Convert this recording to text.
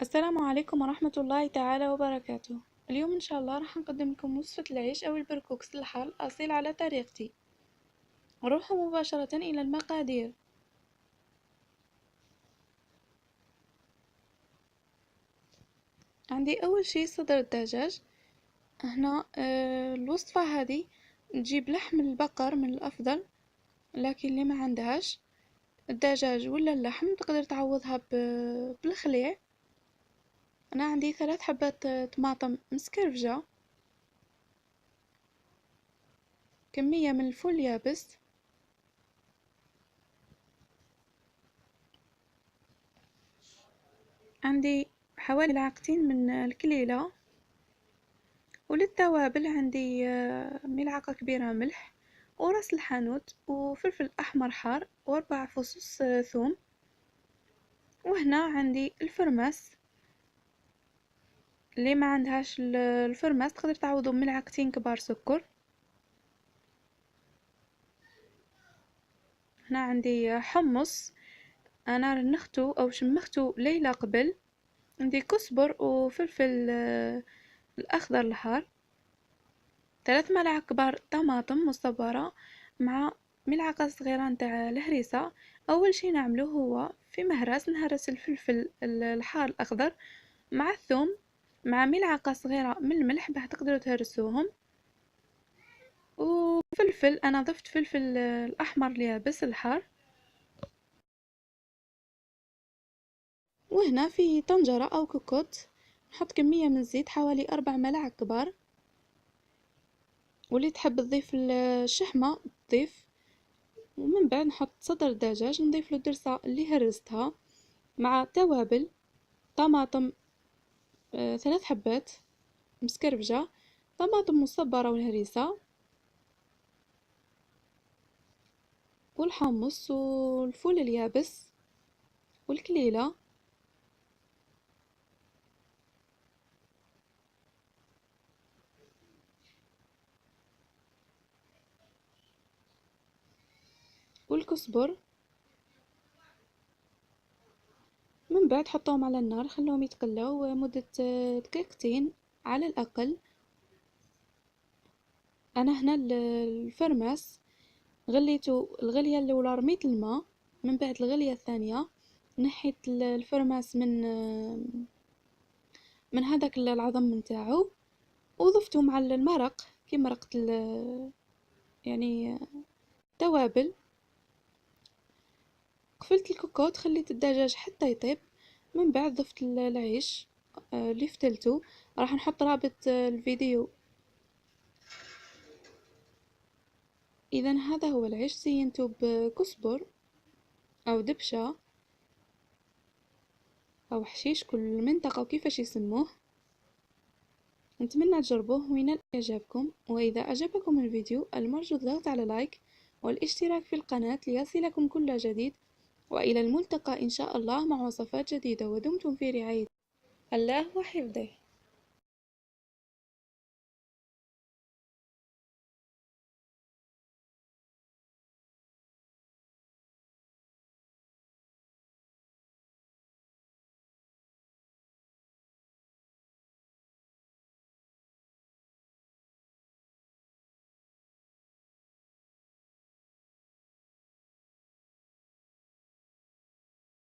السلام عليكم ورحمة الله تعالى وبركاته. اليوم إن شاء الله راح نقدم لكم وصفة العيش أو البركوكس الحار الأصيل على طريقتي. نروح مباشرة إلى المقادير. عندي أول شي صدر الدجاج. هنا الوصفة هذه نجيب لحم البقر من الأفضل، لكن اللي ما عندهاش الدجاج ولا اللحم تقدر تعوضها بالخليع. أنا عندي 3 حبات طماطم مسكرفجة، كمية من الفول يابس، عندي حوالي ملعقتين من الكليلة، وللتوابل عندي ملعقة كبيرة ملح وراس الحانوت وفلفل أحمر حار و4 فصوص ثوم. وهنا عندي الفرماس، اللي ما عندهاش الفرماس تقدر تعوضو بملعقتين كبار سكر. هنا عندي حمص انا رنختو او شمختو ليلة قبل. عندي كزبر وفلفل الاخضر الحار، 3 ملاعق كبار طماطم مصبرة مع ملعقة صغيرة نتاع الهريسة. اول شي نعملو هو في مهرس نهرس الفلفل الحار الاخضر مع الثوم مع ملعقة صغيرة من الملح باه تقدروا تهرسوهم، وفلفل انا ضفت فلفل الاحمر اليابس الحار. وهنا في طنجرة او كوكوت نحط كمية من الزيت حوالي 4 ملاعق كبار، واللي تحب تضيف الشحمة تضيف. ومن بعد نحط صدر الدجاج، نضيف له الدرسة اللي هرستها مع توابل، طماطم 3 حبات مسكرفجة، طماطم مصبرة والهريسة والحمص والفول اليابس والكليلة. والكزبر. من بعد حطوهم على النار، خلوهم يتقلاو مدة دقيقتين على الأقل. أنا هنا الفرماس غليته الغلية الأولى، رميت الماء. من بعد الغلية الثانية نحيت الفرماس من هذاك العظم نتاعو وضفته مع المرق كي مرقت يعني التوابل. قفلت الكوكوت، خليت الدجاج حتى يطيب. من بعد ضفت العيش اللي فتلته. راح نحط رابط الفيديو. اذا هذا هو العيش، زينته بكزبر او دبشه او حشيش، كل منطقه وكيفاش يسموه. نتمنى تجربوه وينال اعجابكم. واذا اعجبكم الفيديو المرجو الضغط على لايك والاشتراك في القناه ليصلكم كل جديد. وإلى الملتقى إن شاء الله مع وصفات جديدة، ودمتم في رعاية الله وحفظه.